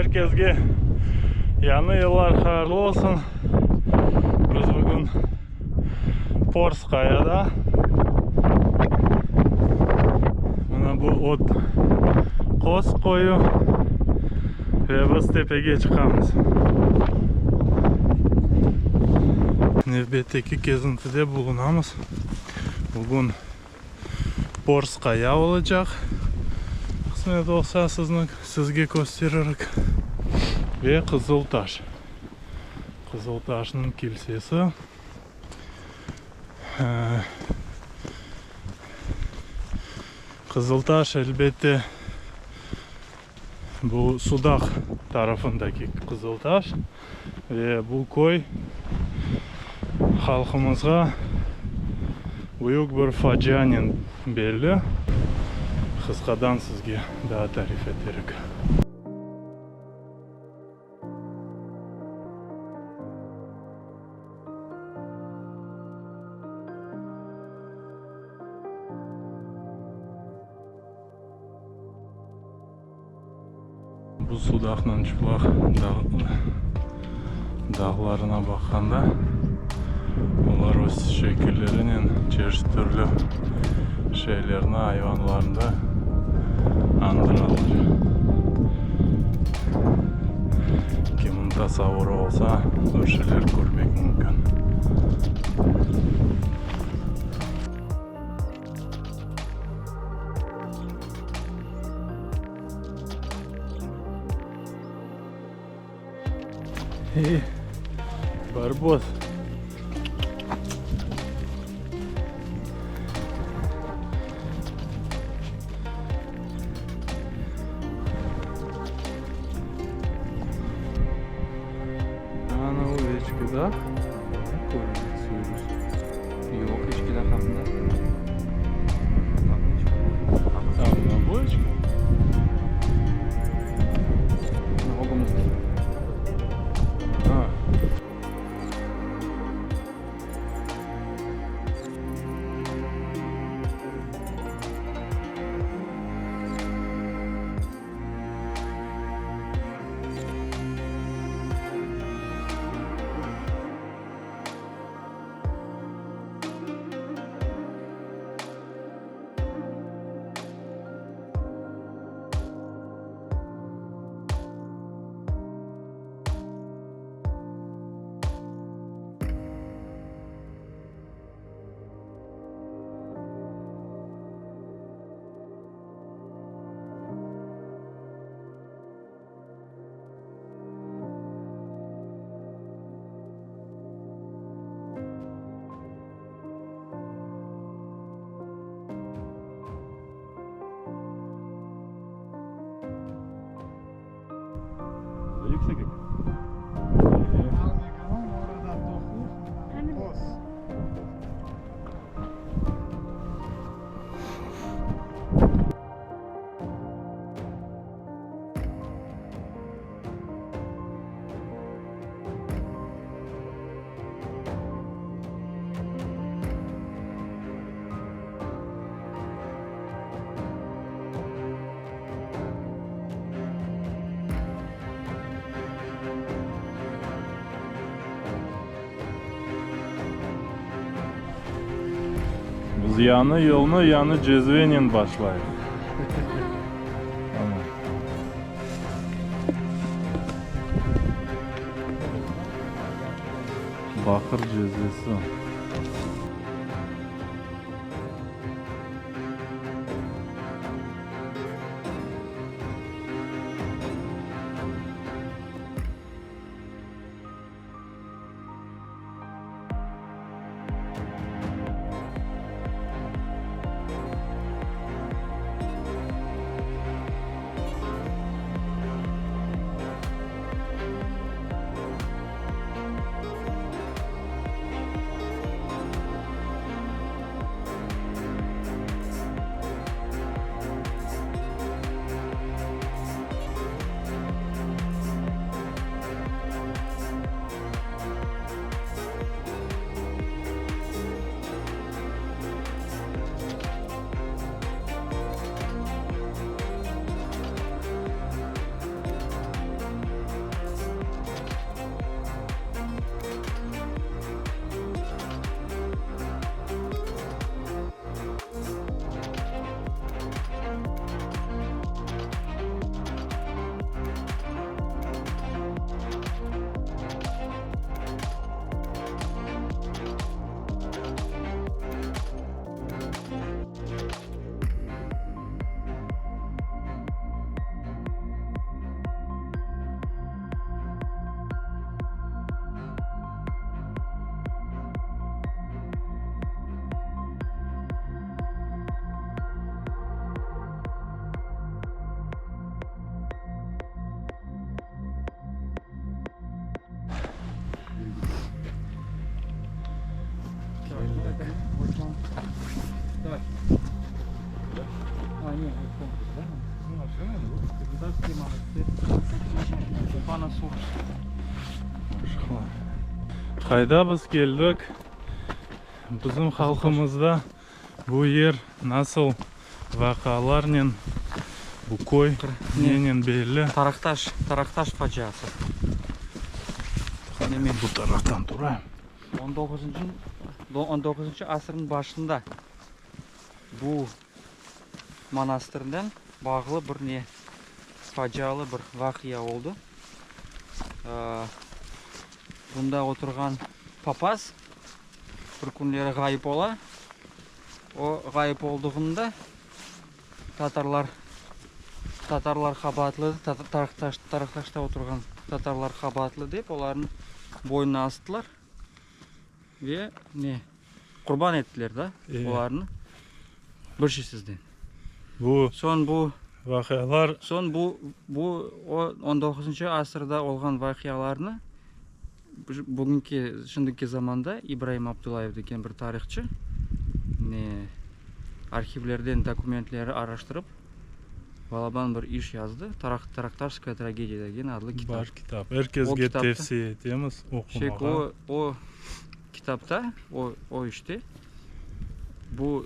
Er kesge yañı yıllar hayırlı olsun. Biz bugün Pors Qayada. Mına bu Ot Qoz koyu ve biz tepege çıqamız. Nevbetteki kezintide bulunamız. Bugün Pors Qaya olacaq. Qısmet olsa sizni sizge kösteririk. Ve Qızıl Taş. Qızıl Taşnıñ kilsesi. Qızıl Taş elbette bu Sudaq tarafındaki Qızıl Taş. Ve bu köy halqımızğa büyük bir facianen belli. Qısqadan sizge daa tarif eterik. Bu Sudaqnıñ çıplaq dağlarına baqqanda, olar öz şekillerinen çeşit türlü şeylerni, ayvanlarnı da añdıralar. Kimniñ tasavurı olsa, bir şeyler körmek mümkün. Ey, Barboz. Ana o eçki dağ. Yoq, eçki dağ aqında. A, bu eçki? Ögümizde. A. Yüksek eken. Biz yañı yılnı yañı cezvenen başlayıq. Baqır cezvesi. Qayda biz keldik? Bizim halqımızda bu yer nasıl vaqialarnen, bu köy nenen belli? Taraqtaş, Taraqtaş faciası. Bu taraftan turayım. On doquzıncı, on doquzıncı asırnıñ başında bu manastırnen bağlı bir ne facialı bir vaqia oldı. Bunda oturğan papaz bir künleri ğayıp ola. O ğayıp olduğında tatarlar tatarlar qabaatlı, Taraqtaşta oturğan tatarlar qabaatlı dep, olarnı boynuna astılar ve ne, qurban ettiler da olarnı bir şeysizden. Bu Soñ bu vaqialar. Soñ bu bu o on doquzıncı asırda olğan vaqialarnı Bugünki, şimdiki zamanda İbraim Abdullayev degen bir tarihçı, ne, arhivlerden dokumentleri araştırıp, balaban bir iş yazdı, Taraqtarskaya tragediya degen adlı kitap. Bar kitap. Er kesge tevsiye etemiz oqumağa. O, o kitapta, o, o işte bu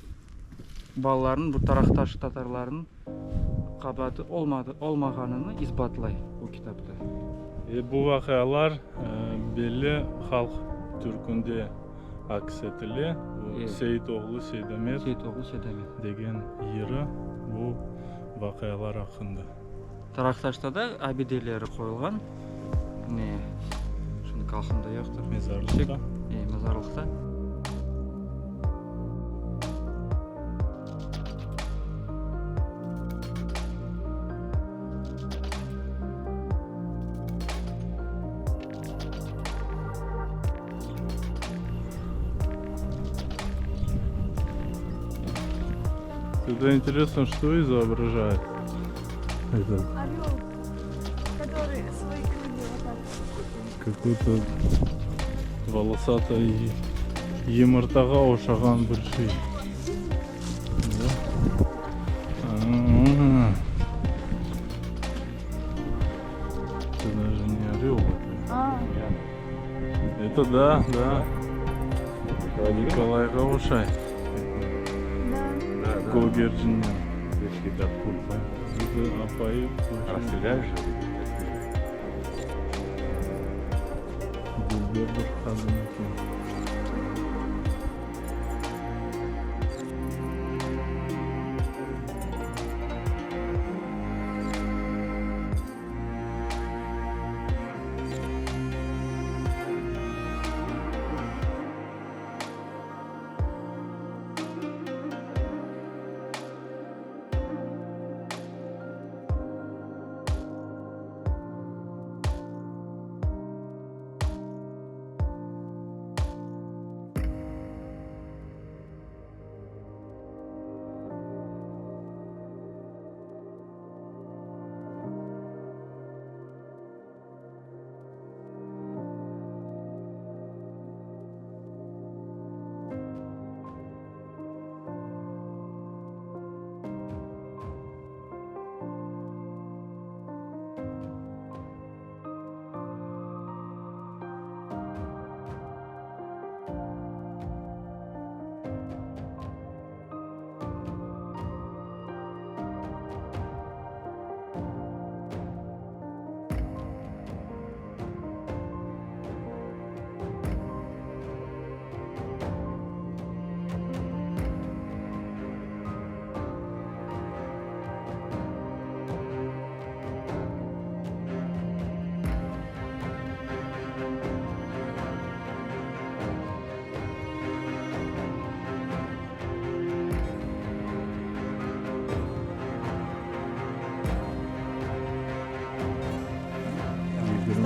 balalarnıñ, bu Taraqtaş tatarlarınıñ Qabaatı olmadı, olmağanını isbatlay bu kitapta. E, bu vaqialar belli halq türkünde aks etile. Bu Seit oğlu Seydamet Seit oğlu Seydamet. degen yırı bu vaqialar aqqında. Taraqtaşta da abideleri qoyulğan. Ne, şimdi qalqında yoqtır. Mezarlıqta. E, mezarlıqta. Это интересно, что изображает этот Орел, который свои крылья вот так. Какой-то волосатый yımırtağa oşağan bir şey. Da? А-а-а. Это даже не орел, это. А, Это да, да. Nikolayğa oşay. да. Kögercinnen. Какие-то от пуль, понял? Это apayı Расстреляли же? Dülber bir qadın eken.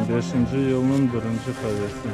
25-nci yılnıñ birinci qavesi.